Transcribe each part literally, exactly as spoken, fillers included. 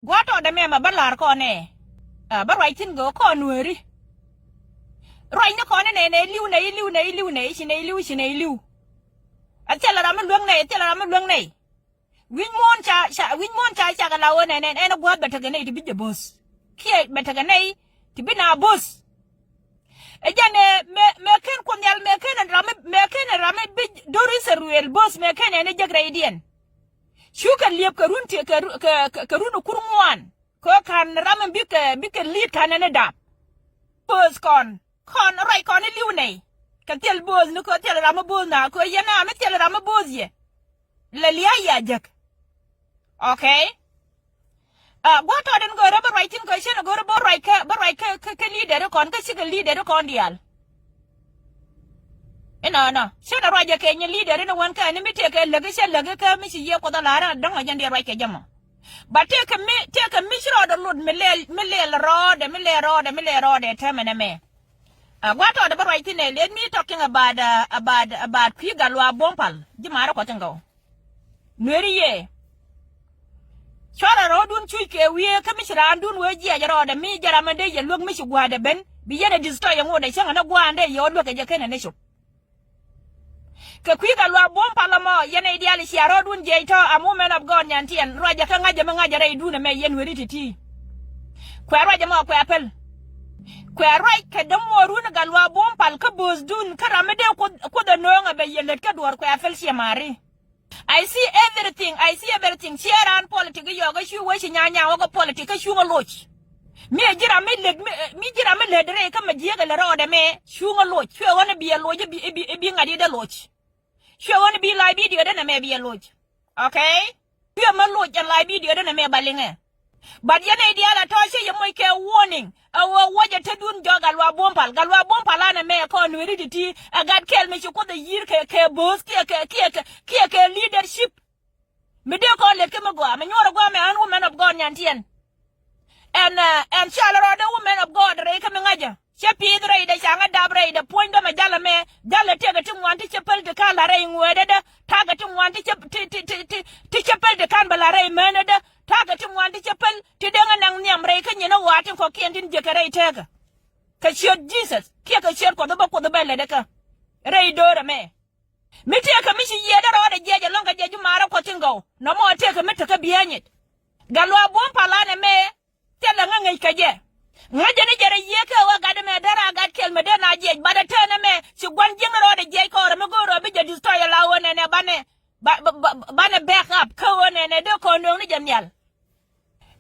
Gua̱a̱th tɔɔdɛ mɛmɛ bä la̱r kɔn ɛ. Ɛ, bä ruac thi̱n gɛ kɔn Nuääri. Ruacni kɔn inɛ nɛ li̱w nɛ, li̱w nɛ, li̱w nɛ, ci nɛ li̱w, ci nɛ li̱w. Ɛ thilɛ ram mi luäŋ nɛy, ɛ thilɛ ram mi luäŋ nɛy. Wi̱c muɔ̱ɔ̱n ca, ca, wi̱c muɔ̱ɔ̱n ca cakɛ la ɣöö nɛn, nɛn, ɛn ɛ gua̱a̱th bɛ tekɛ nɛy ti bi jɛ bo̱o̱th. Kiɛ bɛ tekɛ nɛy ti bi na bo̱o̱th. Ɛ jɛn ɛ, mëë, mëë ken Kuoth Nhial, mëë ken ram mi, mëë ken ram mi bi do̱r Ithɛrɛl bo̱o̱th, mëë ken ɛn ɛ jek rɛydiɛn. Cukɛ li̱ep kɛ run ti, kɛ ru-, kɛ, kɛ, kɛ run kur ŋuan. Kɛ ɣöö ka̱n ram in bikɛ, bikɛ li̱i̱t ka̱n ɛn ɛ dap. Bo̱o̱th kɔn, kɔn ruac kɔn i̱ li̱w nɛy. Kɛ thil bo̱o̱th ni kɛ ɣöö thil ram mi bo̱o̱th na kɛ ɣöö yɛn a mi thil ram mi bo̱o̱th yɛ. Lɛ lia̱a̱ yɛ a jek. Okay. Ɛ, gua̱a̱th tɔɔdɛn go̱o̱rä bä ruac thi̱n kɛ cien go̱o̱rä bä ruac kä, bä ruac kä, kä, kä leader kɔn, kä cikɛ leader kɔn diaal. Inɔnɔ, cien ruac ɛ kɛ nyin leader in wän kä ni mi tëëkɛ läk, cɛ läk kä mi ci Yiëë Kuɔth a la̱r in däŋ a jɛn diɛ ruac kɛ jɛ mɔ. But tëëkɛ mi, tëëkɛ mi ci rɔɔdɛ lot mi lɛl, mi lɛl rɔɔdɛ, mi lɛl rɔɔdɛ, mi lɛl rɔɔdɛ täämɛ nɛmɛ. Ɛ, gua̱a̱th tɔɔdɛ bä ruac thi̱n ɛ, let me talking about, uh, about, about kui̱ Gatluak Buɔ̱mpal, ji̱ ma̱a̱rä Kuɔth in gɔw. Nueeri yee. Cuarɛ rɔ̱ɔ̱dun cuc kɛ wiee kä mi ci raandun wee jiɛc rɔɔdɛ mi jɛ ram mi dee yɛ luäk mi ci gua̱a̱dɛ ben. Bi yɛn ɛ destroy yɛ ŋotdɛ cäŋɛ ni gua̱a̱ndɛ yɛ ɣöö luäk kɛ jɛ kenɛ ni cop. Kɛ kui̱ Gatluak Buɔ̱mpal ɛmɔ yɛn ɛ diaal cia rɔ̱ɔ̱dun jiɛc tɔ̱, a movement of God nyantiɛn ruacɛ kä ŋa̱cä mi ŋa̱cä rɛydun ɛmɛ yɛn Nueeri ti̱ti̱. Kuɛ ruac ɛmɔ kuɛ päl. Kuɛ ruac kɛ dämuɔɔrun Gatluak Buɔ̱mpal kä bo̱o̱thdun kä ram mi dee Kuoth, Kuoth ɛ nööŋɛ bɛ yɛ lät kä duɔ̱ɔ̱r kuɛ päl ciɛ ma̱a̱ri. I see everything, I see everything. Ciɛ raan politic yɔɔk kä cu wee ci nyanyaŋ wä kä politic kä cuŋä loc. Mi ɛ ji̱ ram mi lät, mi, mi ji̱ ram mi lät rɛy kä ma jiääk ɛ lät rɔɔdɛ mɛ cuŋä loc. Cuɛ ɣän i̱ bi ɛ loc i̱ bi, i̱ bi, i̱ bi ŋa̱t i̱ dee loc. Cuɛ ɣän i̱ bi live video dee nɛ mɛ bi ɛ loc. Okay? Cuɛ mɛ loc ɛn live video dee nɛ mɛ ba liŋɛ. But yɛn nɛy diaal ɛ tɔ̱ cä yɛ moc kɛ warning. Ɛ ɣöö wäcɛ tetdun jɔk Gatluak Buɔ̱mpal. Gatluak Buɔ̱mpal anɛ mɛ kɔn Nueeri ti̱ti̱. Ɛ gat kɛl mi ci Kuoth ɛ yi̱r kɛ, kɛ bo̱o̱th kiɛ kɛ, kiɛ kɛ, kiɛ kɛ leadership. Mi dee kɔn lɛt kä mi gɔaa, mi nyuɔrɛ gɔaa mɛ ɣän woman of God nyantiɛn. Ɛn, ɛ, ɛn cal rɔɔdɛ woman of God rɛy kä mi ŋa̱cä. Cä pi̱i̱th rɛydɛ ca ŋä dap rɛydɛ puɔ̱nydä mɛ jalä mɛ, jalä tëëkɛ ti ŋuan ti cä päl ti ka̱n la rɛy ŋueedädä, ta̱a̱kɛ ti ŋuan ti cä, ti, ti, ti, ti, ti cä päl ti ka̱n bɛ la rɛy mänädä, ta̱a̱kɛ ti ŋuan ti cä päl ti deŋä naŋ nhiam rɛy kä nyin ɛ ɣɔaa tin kɔ̱kiɛn tin jiäkɛ rɛy tëëkä. Kɛ ciöt Jesus kiɛ kɛ ciöt Kuɔth bä Kuoth bä lätdä kä rɛy do̱rä mɛ. Mi tëëkɛ mi ci yiëëdä rɔɔdɛ jiɛc ɛlɔ̱ŋ kɛ jɛ ji̱ ma̱a̱rä Kuɔth tin gɔw. Nɔmɔ tëëkɛ mi tekɛ bi̱eeny it. Gatluak Buɔ̱mpal anɛ mɛ thilɛ ŋä ŋäc kɛ jɛ. Ŋäcä ni jɛ rɛy yiëë kɛ ɣöö gatdɛ mɛ dee ra̱a̱ gat kɛl mɛ dee na jiɛc. But ɛ tëë nɛmɛ ci gua̱n jiäkni rɔɔdɛ jiɛc kɔɔrɛ mi go̱o̱r rɔɔdɛ bi jɛ destroy ala ɣöö nɛnɛ banɛ, ba, ba, ba, banɛ back up kä ɣöö nɛnɛ dee kɔn nööŋni jɛ nhial.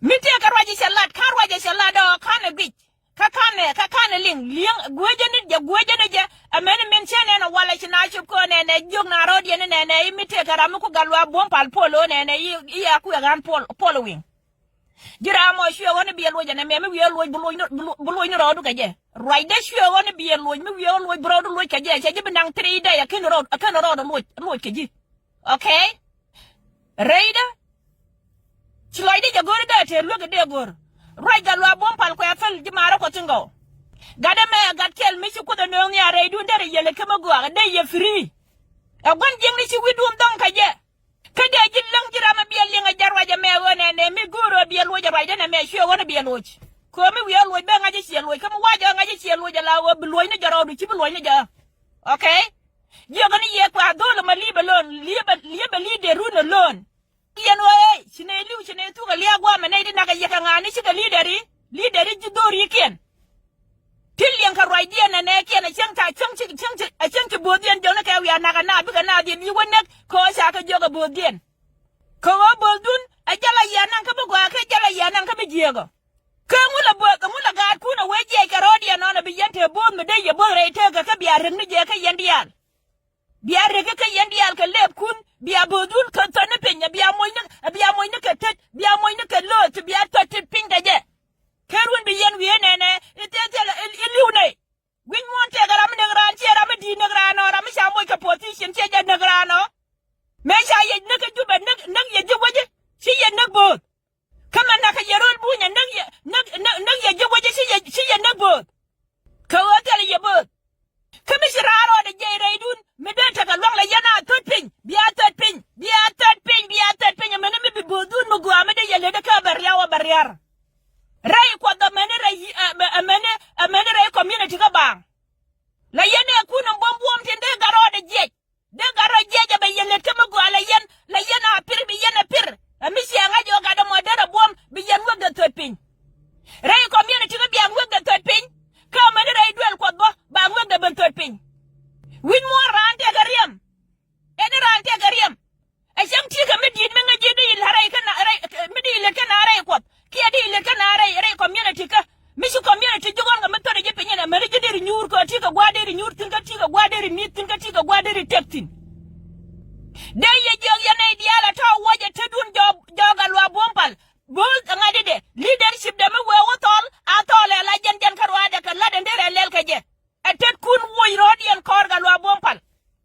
Mi tëëkɛ ruacɛ cɛ lat, ka̱n ruacɛ cɛ lat ɔ, ka̱n ɛ guic. Kä ka̱n ɛ, kä ka̱n ɛ liŋ, li̱eŋ, guecä ni jɛ, guecä ni jɛ. Ɛ mɛn min cä nɛn ɛ walɛ ci na cop kɛ ɣöö nɛnɛ jiök na rɔ̱diɛn ni nɛnɛ i̱ mi tëëkɛ ram mi ku Gatluak Buɔ̱mpal puɔl ɣöö nɛnɛ i̱, i̱ a kuɛ ɣän puɔl, puɔl wi̱i̱. Ji̱ ram ɔ cuɛ ɣɔ̱n i̱ biɛ luɔc ɛn ɛmɛ mi wiee luɔc bi luɔc ni, bi luɔc ni rɔɔdu kɛ jɛ. Ruacdä cuɛ ɣɔ̱n i̱ biɛ luɔc mi wiee luɔc bi rɔɔdu luɔc kɛ jɛ. Cɛ ji̱ bi naŋ three day ɛ ken rɔɔd, ɛ ken rɔɔd luɔc, luɔc kɛ ji̱. Okay? Rɛydä. Ci lɔcdä jɛ go̱o̱ri dee tëë luäk i̱ dee go̱o̱r. Ruac Gatluak Buɔ̱mpal kuɛ päl ji̱ ma̱a̱rä Kuɔth tin gɔw. Gatdä mɛ gat kɛl mi ci Kuoth ɛ nööŋ nhial rɛydun derɛ yɛ lɛ kä mi gɔaa dee yɛ free. Ɛ gua̱n jiäkni ci wi̱cdun dhɔ̱ŋ kɛ jɛ. Kä dee ji̱ läŋ ji̱ ram ɛ biɛ liŋ ɛ jɛ ruac ɛmɛ ɣöö nɛnɛ mi go̱o̱r ɣöö biɛ loc ɛ ruacdä nɛmɛ cuɛ ɣɔ̱n ɛ biɛ loc. Kɛ ɣöö mi wiee loc bɛ ŋa̱c ɛ ciɛ loc kä mi wac ɣöö ŋa̱c ɛ ciɛ loc ala ɣöö bi luɔ̱cni jɛ rɔɔdu ci bi luɔ̱cni jɛ. Okay? Jiäkä ni yɛ kua dho̱l ɛmɔ leave alone, leave, leave leader run alone. Yɛn ɣöö ëë ci nɛy li̱w ci nɛy thuk ɛ lia̱a̱ gua̱a̱mɛ nɛy ti nak ɛ yɛ kɛ ŋa̱a̱ni cikɛ leader i̱, leader i̱ ji̱ dho̱rikiɛn. Ti liɛŋ kɛ ruacdiɛn ɛ nɛɛkiɛn ɛ cäŋ ca cäŋ ci cäŋ ci ɛ cäŋ ci bo̱o̱thdiɛn jɔ̱ŋ ni kɛ wiaa nak ɛ naath bikɛ naath yɛ li̱w wä näk kɛ ɣöö ca kɛ jiök ɛ bo̱o̱thdiɛn. Kɛ ɣöö bo̱o̱thdun ɛ jälɛ yɛ naŋ kä mi gɔaa kɛ jälɛ yɛ naŋ kä mi jiääk ɔ. Kɛ ŋu la bo̱o̱th, ŋu la gaatkun ɛ wee jiɛc kɛ rɔɔdiɛn nɔnɔ bi yɛn te bo̱o̱th mi dee yɛ bo̱o̱th rɛy teekä kä bia rek ni jɛ kä yɛn diaal. Bia rek kä yɛn diaal kɛ lɛpkun, bia bo̱o̱thdun kɛ thɔ̱n ni piny, bia moc ni, bia moc ni kɛ tet, bia moc ni kɛ lo̱o̱th, bia thɔ̱t tet piny kɛ jɛ. Ker wun bi yɛn wiee nɛnɛ i̱ thil thil i̱ li̱w nɛy. Wi̱c muɔ̱ɔ̱n tëëkɛ ram mi näk raan, ciɛ ram mi di̱i̱t näk raan ɔ, ram mi ca moc kɛ position ciɛ jɛ näk raan ɔ. Mëë ca yɛ näk kä Jubɛ, näk, näk yɛ ji̱ wecä, ci yɛ näk bo̱o̱th. Kä mɛ näk kɛ yɛ ro̱l bunyɛ, näk yɛ, näk, näk, näk yɛ ji̱ wecä, ci yɛ, ci yɛ näk bo̱o̱th. Kɛ ɣöö thilɛ yɛ bo̱o̱th. Kä mi ci raar rɔɔdɛ jiɛc rɛydun mi dee tekɛ lua̱ŋ lɛ yɛn a thöt piny, bia thöt piny. Bia thät piny, bia thät piny, amäni mi bi bo̱o̱th dun mi gɔaa mi dee yɛ lät kä bɛ riaw ɔ bɛ riar. Rɛy Kuɔth amäni rɛy, amäni, amäni rɛy community kä baaŋ. La yɛn ɛ kun in buɔ̱m buɔ̱m tin dee gat rɔɔdɛ jiɛc. Dee gat rɔ jiɛc ɛ bɛ yɛn lät kä mi gɔaa la yɛn, la yɛn a pir bi yɛn ɛ pir. Ɛ mi ciɛ ŋa̱c ɣöö gat ɛmɔ derɛ buɔ̱m bi yɛn wek dee thöt piny. Rɛy community kä biaŋ wek dee thöt piny. Kä amäni rɛy duel Kuɔth bä baaŋ wek dee ben thöt piny. Wi̱c muɔ̱ɔ̱n raan tëëkɛ riɛm. Ɛn raan tëëkɛ riɛm. Ɛ cäŋ ti̱i̱ kɛ mi di̱i̱t mi ŋäc ji̱ di la rɛy kä na rɛy, mi di lät kä na rɛy Kuɔth kiɛ di lät kä na rɛy, rɛy community kä. Mi ci community ji̱ ɣɔn kɛ mi thöri ji̱ piny ɛn amäni ji̱ deri nyuur kɛ ti̱i̱ kɛ gua̱a̱r deri nyuur thi̱n kä ti̱i̱ kɛ gua̱a̱r deri mi̱i̱th thi̱n kä ti̱i̱ kɛ gua̱a̱r deri tëk thi̱n. Dee yɛ jiök yɛn nɛy diaal ɛ tɔ̱ wuɔc ɛ te dun jɔɔk, jɔɔk Gatluak Buɔ̱m Pal. Bo̱o̱th ɛ ŋa̱c di dee leadership dee mi wee wä thɔl a thɔl ɛ la jɛn jɛn kä ruaadɛ kɛ la̱t ɛn derɛ lɛl kɛ jɛ. Ɛ tetkun woc rɔ̱diɛn kɔɔr Gatluak Buɔ̱m Pal.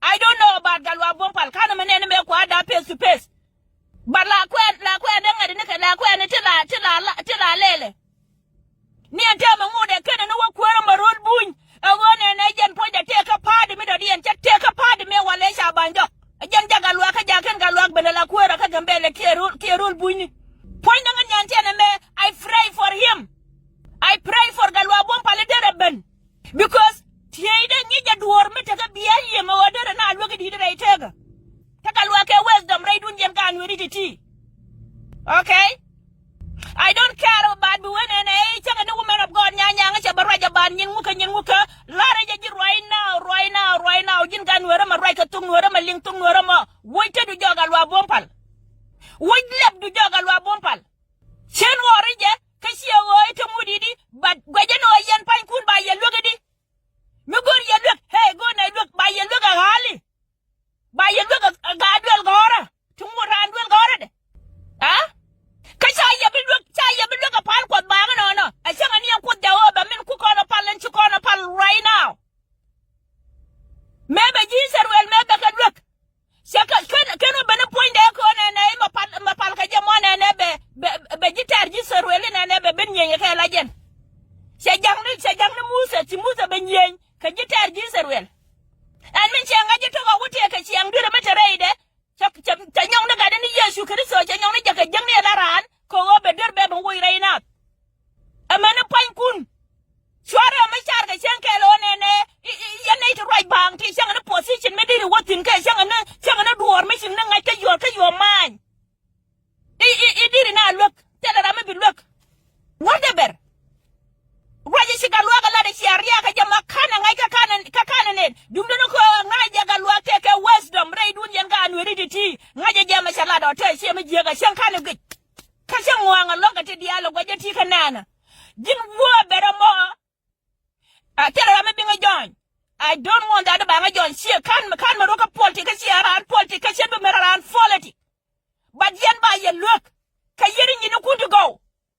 I don't know about Gatluak Buɔ̱m Pal. Ka̱n ɛmɛ nɛn ɛmɛ kua̱r da̱a̱ face to face. But la kuɛn, la kuɛn dee ŋa̱t ni kɛ la kuɛn ti la, ti la, ti la lɛlɛ. Ni ɛn tɛmɛ ŋot ɛ kenɛ ni wä kuäärä ma ro̱l buny. Ɛ ɣöö nɛn ɛ jɛn puɔ̱nydɛ tëëkä pa̱a̱di mi dɔ̱diɛn cɛ tëëkä pa̱a̱di mi walɛ ca ba̱ny jɔk. Ɛ jɛn jak Gatluak kä ja̱ ken Gatluak ben ɛ la kuäärä kä Gambɛlɛ kiɛ ro̱l, kiɛ ro̱l bunyni. Puɔ̱nydɛ ŋäc nyan tiɛn ɛmɛ, I pray for him. I pray for Gatluak Buɔ̱m Pal i̱ derɛ ben. Because tieyde ŋi̱cɛ duɔ̱ɔ̱r mi tekɛ biɛl yiem ɛ ɣöö derɛ na luäk i̱ di̱t rɛy tekä. Tekɛ luaak kɛ wisdom rɛydun yɛn ka nueri ti̱ti̱. Okay. I don't care about bi wen ɛn ɛ cäŋɛ ni woman of God nyanyaŋ cɛ bɛ ruac ɛ ban nyin ŋukä nyin ŋukä. La̱rä jɛ ji̱ right now, right now, right now. Ji̱n ka nuerä mɛ ruac kɛ thok nuerä mɛ liŋ thok nuerä mɔ. Woc te du jɔk Gatluak Buɔ̱m Pal. Woc lɛp du jɔk Gatluak Buɔ̱m Pal. Cien ɣɔri jɛ kä ciɛ ɣöö i̱ te ŋut i̱di. But guɛcä ni ɣöö yɛn pa̱nykun ba yɛ luäk i̱di. Mi go̱r yɛ luäk, hey, go̱r nɛ luäk, ba yɛ luäk ɛ ɣa̱li. Ba yɛ luäk ɛ gaat duel gɔ̱rä. Ti ŋut raan duel gɔ̱rä dɛ. A? Kä ca yɛ bi luäk, ca yɛ bi luäk ɛ pal Kuɔth baaŋ inɔnɔ. Ɛ cäŋ ɛ ni ɛn Kuoth jɛ ɣöö bɛ min ku kɔn ɛ pal ɛn ci kɔn ɛ pal right now. Mëë bɛ ji̱ Israel mëë bɛ kɛ luäk. Cɛ kɛ kɛn kɛn wä ben ni puɔ̱nydɛ kɛ ɣöö nɛnɛ i̱ mɛ pal mɛ pal kɛ jɛ mɔ nɛnɛ bɛ bɛ bɛ ji̱ tɛɛr ji̱ Israel i̱ nɛnɛ bɛ ben nyieny kɛ la jɛn. Cɛ ja̱ŋni cɛ ja̱ŋni Muthɛ ci Muthɛ bɛ nyieny kɛ ji̱ tɛɛr ji̱ Israel. Ɛn min cɛ ŋa̱c ji̱ tɔk ɛ wä tëë kɛ ciɛŋ dui̱rɛ mi te rɛydɛ. Cɛ cɛ cɛ nyɔŋni gatdɛ ni Yecu Kritho cɛ nyɔŋni jɛ kɛ jiäkni ɛ la raan kɛ ɣöö bɛ der bɛ ben woc rɛy naath. Ɛmɛni pua̱nykun. Cuarɛ mi car kɛ cieŋ kɛɛl ɣöö nɛnɛ i̱, i̱, yɛn nɛy ti ruac baaŋ ti cäŋ ni position mi diri wä thi̱n kɛ cäŋ ni, cäŋ ni duɔ̱ɔ̱r mi ciŋ ni ŋa̱c kä yuɔr kä yuɔr ma̱a̱ny. I̱, i̱, i̱ diri na luäk thilɛ ram mi bi luäk. Whatever. Ruac i̱ ci Gatluak ɛ lat i̱ cia riaak kä jɛ ma ka̱n ɛ ŋa̱c kä ka̱n ɛ, kä ka̱n ɛ nɛn. Duundä ni kɛ ŋa̱c jɛ Gatluak tëë kɛ wisdom rɛydun yɛn ka anueri ti̱ti̱. Ŋa̱c jɛ jɛ ma cɛ lat ɔ tëë ciɛ mi jiääk ɛ cäŋ ka̱n ɛ gec. Kä cä ŋuaŋ alɔŋ kɛ ti diaal ɛ gua̱c jɛ ti kä nɛɛnä. Ji̱n wuɔ̱ɔ̱ bɛr ɛmɔ. A thilɛ ram mi biŋɛ jɔny. I don't want that baŋɛ jɔny ciɛ ka̱n mi ka̱n mi rɔ kä puɔl ti kä ciɛ raan puɔl ti kä ciɛ bi mi raan puɔl ti. But yɛn ba yɛ luäk. Kä yɛn i̱ nyin ikun ti gɔw.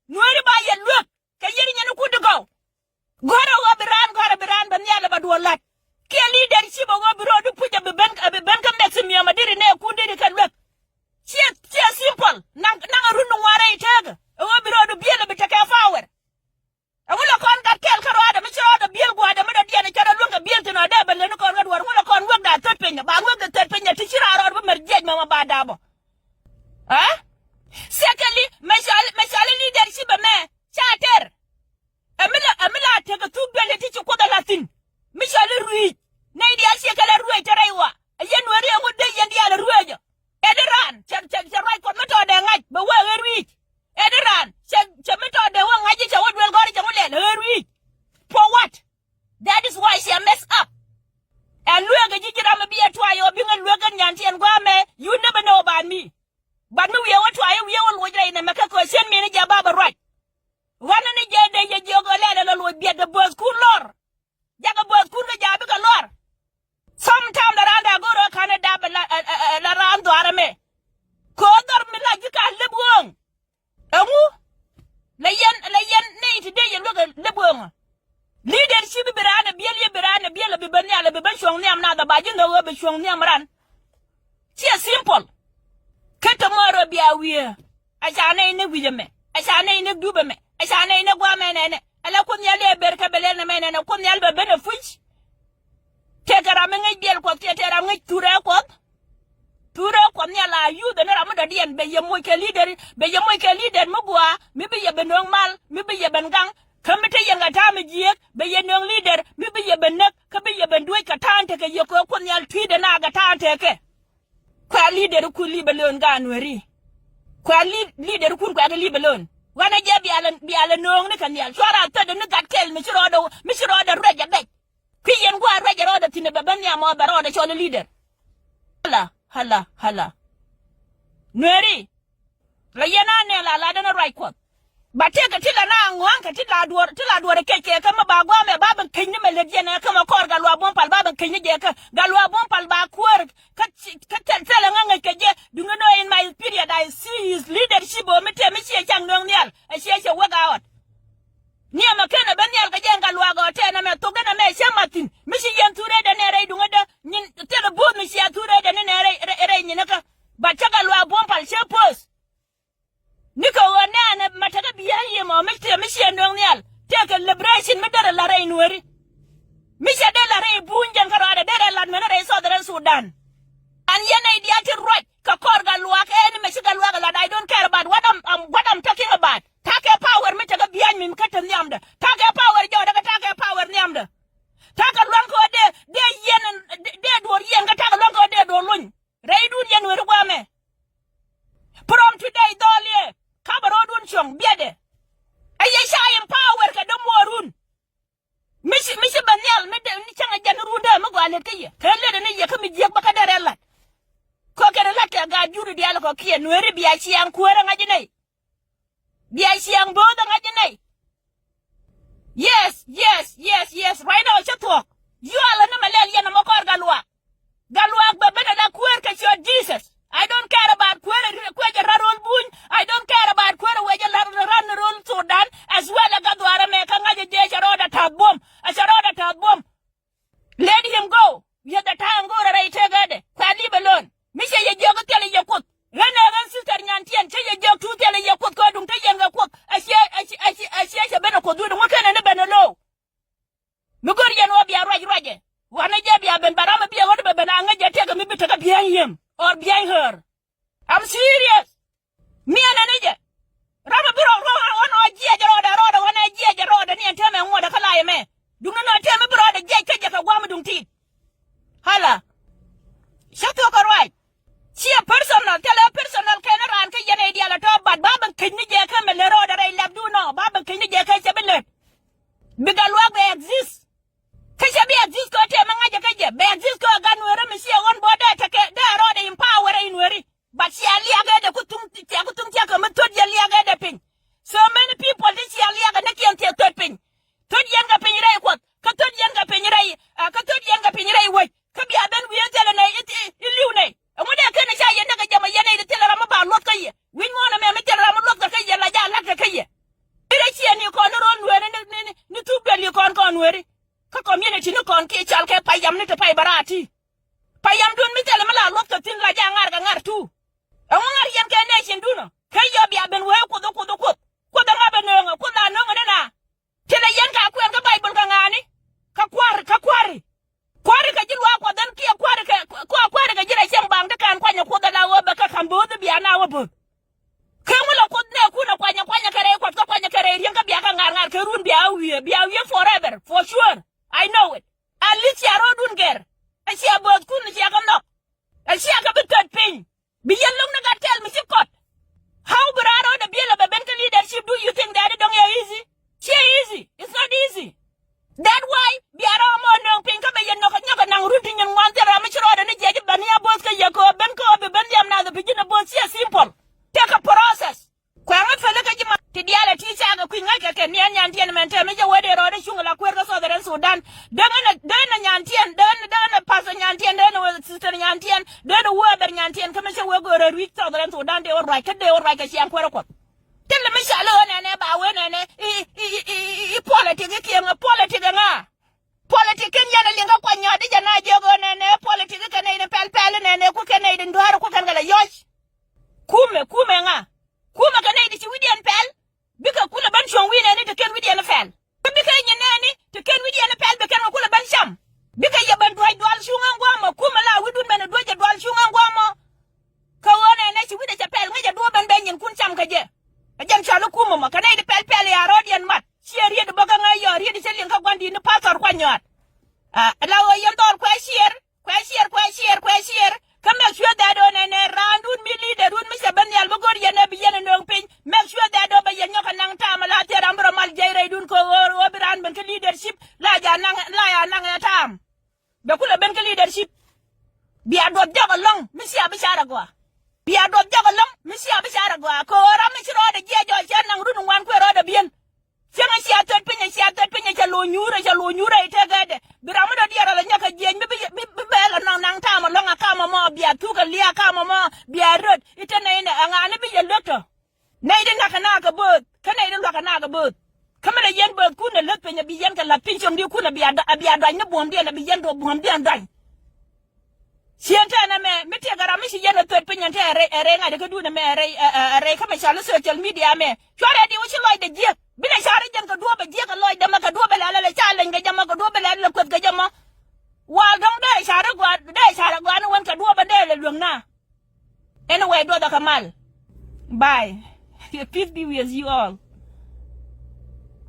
Nueeri ba yɛ luäk. Kä yɛn i̱ nyin ikun ti gɔw. Gɔ̱rä ɣöö bi raan gɔ̱rä bi raan bɛ nhial ɛ ba duɔl la̱t. Kiɛ leadership ɛ ɣöö bi rɔɔdu puc ɛ bi ben ɛ bi ben kä maximum ɛ diri nɛ kun diri kɛ luäk. Ciɛ ciɛ simple naŋ naŋ ɛ run ni ŋuan rɛy teekä ɛ ɣöö bi rɔɔdu biël ɛ bi tekɛ power. Ɛŋu lɛ kɔn gat kɛl kä rɔɔdɛ mi ci rɔɔdɛ biël gua̱a̱dɛ mi dɔ̱diɛn ɛ cɛ rɔ luäŋ kɛ biël thin ɔ dee bɛ leni kɔn ɣä duɔ̱ɔ̱r ɛŋu lɛ kɔn wek da̱a̱ thöt piny ɛ ba wek kɛ thöt piny ɛ ti ci raar rɔɔd bi mɛr jiɛc mɛmɛ ba da̱a̱ bɔ. Ɛ? Secondly, mɛ cɔali mɛ cɔali leadership ɛmɛ ca tɛr. Ɛ mi la ɛ mi la tekɛ thuk duel ti ci Kuoth ɛ la thi̱n. Mi cɔl i̱ ruëëc nɛy diaal ciɛ kɛ la ruëëc te rɛy ɣɔaa. Ɛ yɛn Nueeri ɛŋu dee yɛn diaal ɛ ruëëc ɔ? Ɛ di raan cɛ cɛ cɛ ruac Kuɔth mi tɔɔdɛ ŋa̱c bɛ wee ɣer wi̱i̱c. Ɛ di raan cɛ cɛ mi tɔɔdɛ wee ŋa̱c i̱ cɛ wä duel gɔ̱r i̱ cɛ wä lɛl ɣer wi̱i̱c. For what? That is why she mess up. Ɛn lueek ɛ ji̱ ji̱ ram mi bi ɛ tuay ɛ ɣöö biŋ ɛ lueek kɛn nyan tiɛn gua̱a̱mɛ. You never know about me. But mi wiee wä tuay ɛ wiee wä luɔc rɛy nɛmɛ kä kɛ cien min i̱ jɛ ba bɛ ruac. Ɣän ni jɛ dee yɛ jiök ɣöö lɛl ɛ lɔ luɔc biɛt ɛ bööth kun lɔr. Jakɛ bööth kun kɛ ja̱a̱ bikɛ lɔr. Sometime la raan da̱a̱ go̱o̱r ɣöö ka̱n ɛ dap ɛ la ɛ ɛ la raan dhɔaar ɛmɛ. Kɛ ɣöö dhɔr mi la ji̱ ka lep ɣööŋ. Ɛŋu? La yɛn la yɛn nɛy ti dee yɛ luäk ɛ lep ɣööŋ ɔ. Leadership bi raan ɛ biɛl yɛ bi raan ɛ biɛl ɛ bi ben nhial ɛ bi ben cuɔ̱ŋ nhiam nath ɛ ba ji̱ nhök ɣöö bi cuɔ̱ŋ nhiam ran. Ciɛ simple. Kä tomorrow bia wiee. A ca nɛy ni wi̱c ɛmɛ. A ca nɛy ni dup ɛmɛ. A ca nɛy ni gua̱a̱mɛ nɛnɛ. Ala Kuoth Nhial dee ber kɛ bɛ lɛl nɛmɛ nɛnɛ Kuoth Nhial bɛ ben ɛ puc. Tëëkɛ ram mi ŋäc biɛl Kuɔth kiɛ tëë ram ŋäc thurɛ Kuɔth. Thurɛ Kuɔth Nhial a yuuth ɛn ram mi dɔ̱diɛn bɛ yɛ moc kɛ leader, bɛ yɛ moc kɛ leader mi gɔaa, mi bi yɛ ben nööŋ mal, mi bi yɛ ben gaŋ. Kä mi te yɛn kɛ ta̱a̱ mi jiääk bɛ yɛ nööŋ leader mi bi yɛ ben näk, kä bi yɛ ben duec kɛ ta̱a̱ tekɛ yɛ kɛ Kuoth Nhial tui̱dɛ na kɛ ta̱a̱ tekɛ. Kuɛ leader kun leave alone gaa Nuɛri. Kuɛ lead-, leader kun kuɛ kɛ leave alone. Wanɛ jɛ bialɛ, bialɛ nööŋ ni kɛ nhial. Cuara thädɛ ni gat kɛl mi ci rɔɔdɛ, mi ci rɔɔdɛ ruɛc a bɛc. Kui̱ yɛn gua̱a̱r ruɛc a rɔɔdɛ thi̱n ɛ bɛ ben nhiam ɔ bɛ rɔɔdɛ cɔl i̱ leader. Hala, hala, hala. Nuɛri. La yɛn a nɛ la la denɛ ruac Kuɔth. Ba tëëkɛ ti la na ŋua̱a̱ŋ kɛ ti la duɔ̱ɔ̱r, ti la duɔ̱ɔ̱r kɛc kɛ kä mi ba gua̱a̱mɛ ba ben keny ni mɛ lät yɛn ɛ kä mɛ kɔr Gatluak Buɔ̱m Pal ba ben keny ni jɛ kä Gatluak Buɔ̱m Pal ba kuäär kä ci-, kä thil, thil ɛ ŋäŋ ŋäc kɛ jɛ. Duŋni nɔ in my period I see his leadership ɔ mi tëë mi ciɛ caŋ nööŋ nhial ɛ ciɛ cɛ wek a ɣɔt. Ni ɛmɛ ken ɛ ben nhial kɛ jɛ ɛn Gatluak ɔ tɛn ɛmɛ thok den ɛmɛ cä mat thi̱n mi ci yɛn thurɛ dɛ nɛ rɛy duŋni dä nyin thil ɛ bo̱o̱th mi cia thurɛ dɛ ni nɛ rɛy, rɛy, rɛy nyin kä. But cä Gatluak Buɔ̱m Pal cä post. Nikɛ ɣöö nɛɛnɛ mɛ tekɛ bi̱i̱ ɣän yiëë mɔ mi tëë mi ciɛ nööŋ nhial tëëkɛ liberation mi derɛ la̱t rɛy Nuääri. Mi cɛ dee la̱t rɛy buny jɛn kärɔaadɛ derɛ la̱t mɛn rɛy Southern Sudan. An yɛn nɛy diaal ti ruac kɛ kɔr Gatluak ɛn mɛ ci Gatluak ɛ la̱t, I don't care about what I'm, I'm, what I'm talking about. Ta̱kɛ power mi tekɛ bi̱i̱ ɣän mi mi kä te nhiamdɛ. Ta̱kɛ power jɔɔdɛ kɛ ta̱kɛ power nhiamdɛ. Ta̱kɛ lua̱ŋ kɛ ɣöö dee, dee yɛn, dee, dee duɔ̱ɔ̱r yɛn kɛ ta̱kɛ lua̱ŋ kɛ ɣöö dee duɔ̱ɔ̱r luny. Rɛydun yɛn weri guamɛ. From today dhɔl yɛ ka bɛ rɔɔdun cuɔ̱ŋ biɛtdɛ. Ɛ yɛ ca empower kɛ dämuɔɔrun. Mi ci, mi ci bɛ nhial mi dee ni cäŋ ɛ jɛn run dee mi gɔaa lät kä yɛ kɛ lät ni yɛ kä mi jiäk bä kä derɛ lat. Kɔ kɛn lat kɛ gaat juri diaal kɔ kiɛ Nuääri bia ciaŋ kuäärä ŋa̱c inɛy. Bia ciaŋ bo̱o̱th ɛ ŋa̱c inɛy. Yes, yes, yes, yes. Right now cä thuɔ̱k. Yual ni mɛ lɛl yɛn ɛmɔ kɔr Gatluak. Gatluak bɛ ben ala kuäär kɛ ciöt Jesus. I don't care about kuäär ɛ kuecɛ ran ro̱l buny. I don't care about kuäär ɛ wecɛ ran ro̱l Sudan. As well ɛ Gatluak ɛmɛ kä ŋa̱cɛ jɛ cɛ rɔɔdɛ ta̱th buɔ̱m. Ɛ cɛ rɔɔdɛ ta̱th buɔ̱m. Let him go. Yeth ɛ ta̱a̱ ɛn go̱o̱rɛ rɛy tëëkädɛ. Kuɛ leave alone. Mi cɛ yɛ jiök thilɛ yɛ Kuoth. Ɣän ɛ ɣän sister Nyantiɛn cä yɛ jiök tuut thilɛ yɛ Kuoth kɛ duŋ te yɛn kɛ Kuoth. Ɛ ciɛ, ɛ ciɛ, ɛ ciɛ, ɛ ciɛ cɛ ben ɛ Kuoth duut ŋuäk kɛn ɛn ɛ ben ɛ lo̱o̱. Mi go̱r yɛn ɣöö bia ruac ruacɛ. Wanɛ jɛ bia ben ba ram ɛ biɛ ɣöö ti bɛ ben a ŋäc jɛ tëëkɛ mi bi tekɛ behind him or behind her. I'm serious. Miɛnɛ ni jɛ. Ram a bi rɔ, rɔ, rɔ, rɔ, jiɛc rɔɔdɛ, rɔɔdɛ, wanɛ jiɛc rɔɔdɛ ni ɛn tɛmɛ ŋuɔdɛ kä layɛ mɛ. Duŋni nɔ tɛmɛ bi rɔɔdɛ jiɛc kä jɛ kɛ guam duŋ tit. Hala. Cä thuɔ̱k kɛ ruac. Ciɛ personal, thilɛ personal kɛn raan kä yɛn ɛ diaal ɛ tɔ̱ bat ba ben kec ni jɛ kä mɛ lɛ rɔɔdɛ rɛy lɛpdun nɔ, ba ben kec ni jɛ kä cɛ bi lät. Bi Gatluak bɛ exist. Kä cɛ bi exist kɛ tɛmɛ ŋa̱cä kä jɛ. Bɛ exist kɛ gat Nuɛɛrä mi ciɛ ɣɔn bɔ dee tekɛ dee rɔɔdɛ empower in Nuɛɛri. But cia liak ɛ dee ku thuŋ, cia ku thuŋ cia kɛ mi thot yɛ liak ɛ dee piny. So many people ti cia liak ɛ ni kiɛn thiɛ thot piny. Thot yɛn kɛ piny rɛy Kuɔth. Kä thot yɛn kɛ piny rɛy, ah, kä thot yɛn kɛ piny rɛy wec. Kä bia ben wi̱i̱ thilɛ nɛy i̱, i̱, i̱ li̱w nɛy. Ɛŋu dee ken ca yɛ näk ɛ jɛ mɔ yɛn nɛy ti thilɛ ram mi ba luɔth kä yɛ. Wi̱c muɔ̱ɔ̱n ɛmɛ mi thilɛ ram mi luɔth kɛ kä yɛ la ja la̱t kɛ kä yɛ. I̱ rɛy ciɛ ni kɔn ni ro̱l Nuɛɛri ni, ni, ni, ni thuk duel ni kɔn kɔn Nuɛɛri. Kä community ni kɔn kiɛ cal kɛ payam ni ti pay bɛ raar ti. Payamdun mi thilɛ mi la luɔth kɛ thi̱n la ja ŋa̱r kɛ ŋa̱r tu. Ɛŋu ŋa̱r yɛn kɛ nation dun ɔ? Kä yɔ bia ben wee Kuoth, Kuoth, Kuoth. Kuoth ɛŋa bɛ nööŋ ɛ? Kuoth la nööŋ ɛ ni na. Thilɛ yɛn ka kuɛn kä Baibol kɛ ŋa̱a̱ni. Kä kua̱ri, kä kua̱ri. Kua̱ri kɛ ji̱ luaak Kuɔth ɛn kiɛ kua̱ri kɛ, kua̱, kua̱ri kɛ ji̱ rɛy cieŋ baŋ ti kɛn kuanyɛ Kuoth ala wä bɛ kä ka̱m bo̱o̱th i̱ bia na wä bo̱o̱th. Kɛ ŋu la Kuoth nɛ kun ɛ kuanyɛ, kuanyɛ kɛ rɛy Kuɔth kä kuanyɛ kɛ rɛy riäŋ kä bia kɛ ŋa̱r ŋa̱r kɛ run bia wiee, bia wiee forever, for sure. I know it. At least cia ro̱o̱dun gɛr. Ɛ cia bo̱o̱thkun cia kɛ nhɔk. Ɛ cia kɛ bi thöt piny. Bi yɛn lo̱k ni gat tɛl mi ci kɔt. How bi raar rɔɔdɛ biël ɛ bɛ ben kä leadership, do you think that dɔ̱ŋ yɛ easy? Ciɛ easy. It's not easy. That why bia rɔɔmɔ nööŋ piny kä bɛ yɛn nhɔk ɛ nyɔk ɛ naŋ run ti nyin ŋuan thil ram mi ci rɔɔdɛ ni jiɛc i̱ bän ya bo̱o̱th kä yɛ kɛ ɣöö ben kä ɣöö bi ben dhiam nath ɛ pi̱ ji̱n ɛ bo̱o̱th ciɛ simple. Tekɛ process. Kuɛ ŋä pälä kä ji̱ ma ti diaal ɛ ti cakɛ kui̱ ŋäc kɛ kɛ niɛn Nyantiɛn mɛn tɛm i̱ jɛ wee dee rɔɔdɛ cuŋ la kueer kä Southern Sudan. Dee ŋä, dee ŋä Nyantiɛn, dee ŋä, dee ŋä Pastor Nyantiɛn, dee ŋä Sister Nyantiɛn, dee ŋä Weber Nyantiɛn kä mi cɛ wee go̱o̱rɛ rui̱c Southern Sudan dee wä ruac kä dee wä ruac kɛ ciaŋ kuäärä Kuɔth. Thilɛ mi ca lo̱o̱ nɛnɛ ba wee nɛnɛ i̱, i̱, i̱, i̱, i̱ politic i̱ kiɛŋ, i̱ politic i̱ ŋa? Politic ken yɛn ɛ liŋ kä kuany nyɔɔt i̱ jɛ na jiök ɣöö nɛnɛ politic i̱ kɛ nɛy ni pɛl pɛl i̱ nɛnɛ ku kɛn nɛy di dua̱a̱r ku kɛn kɛ lɛ yɔc. Kumɛ, kumɛ ŋa? Kumɛ kɛ nɛy di ci wi̱cdiɛn pɛl. Bikɛ kulɛ ben cuɔ̱ŋ wi̱i̱ nɛɛni te ken wi̱cdiɛn pɛl. Kä bikɛ nyin nɛɛni te ken wi̱cdiɛn pɛl bi kɛn kɛ kulɛ ben cam. Bikɛ yɛ ben duäc dual cuŋ ɛn gua̱a̱mɔ, kumɛ la wi̱cdun ben ɛ duäc ɛ dual cuŋ ɛn gua̱a̱mɔ. Ram kɛ jɛ. Ɛ jɛn cɔl i̱ kumɛ mɔ kɛ nɛy ti pɛl pɛl ya rɔɔd yɛn mat. Ciɛ riet bä kä ŋäc yɔ riet cɛ liŋ kä gua̱n di̱t ni pastor kuany nyɔaat. Ɛ la ɣöö yɛn dhɔr kuɛ ciɛɛr. Kuɛ ciɛɛr kuɛ ciɛɛr kuɛ ciɛɛr. Kä make sure that ɣöö nɛnɛ raandun mi leader dun mi cɛ ben nhial mi go̱r yɛn ɛ bi yɛn ɛ nööŋ piny. Make sure that ɣöö bɛ yɛn nyɔk kɛ naŋ taam ala thier ram bi rɔ mal jiɛc rɛydun kɛ ɣöö ɣöö bi raan ben kä leadership la ja naŋ la ya naŋ ɛ taam. Bɛ kulɛ ben kä leadership. Bia duɔth jɔk ɛlɔ̱ŋ mi cia bi car agɔaa. Bia duɔth jɔk ɛlɔ̱ŋ mi cia bi car agɔaa kɛ ɣöö ram mi ci rɔɔdɛ jiɛc jɔɔc cɛ naŋ run ŋuan kuɛ rɔɔdɛ biɛn. Cieŋ a cia thöt piny a cia thöt piny a ca lo̱o̱ nyuur a ca lo̱o̱ nyuur a itek ɛ dɛ bi ram mi dɔ̱diɛn rɔ la nyɔk kɛ jiɛc mi bi bi bɛɛl a naŋ naŋ taam ɛlɔ̱ŋ a kam ɛmɔ bia thuk a liak a kam ɛmɔ bia röt. I̱ te nɛy nɛ ɛŋa̱a̱ni bi yɛ lök tɔ. Nɛy di nak kɛ naak kɛ bööth kä nɛy di luak kɛ naak kɛ bööth. Kä mi lɛ yɛn bööth kun ɛ lät piny a bi yɛn kɛ la̱th piny cieŋ di kun a bia duany ni buɔ̱mdiɛn a bi yɛn duɔ̱p buɔ̱mdiɛn duany. Ciɛn tɛn ɛmɛ mi tiɛk ɛ ram mi ci yɛn ɛ thöt piny ɛn tɛ ɛ rɛy ɛ rɛy ŋa̱c ɛ kä duun ɛmɛ ɛ rɛy ɛ rɛy kä mɛ cal i̱ social media ɛmɛ. Cuarɛ di wä ci lɔcdɛ jiäk bi lɛ car i̱ jɛn kɛ duɔ̱ɔ̱p ɛ jiäk ɛ lɔcdɛ mɛ kɛ duɔ̱ɔ̱p ɛ lɛl ɛ lɛ ca leny kɛ jɛ mɔ kɛ duɔ̱ɔ̱p ɛ lɛl ɛ lɛ kueth kɛ jɛ mɔ. Wal dɔ̱ŋ dee car i̱ gua̱a̱r dee car i̱ gua̱a̱r ni wän kɛ duɔ̱ɔ̱p ɛ dee lɛ luäŋ na. Anyway, duɔth ɛ kɛ mal. Bye. Peace be with you all.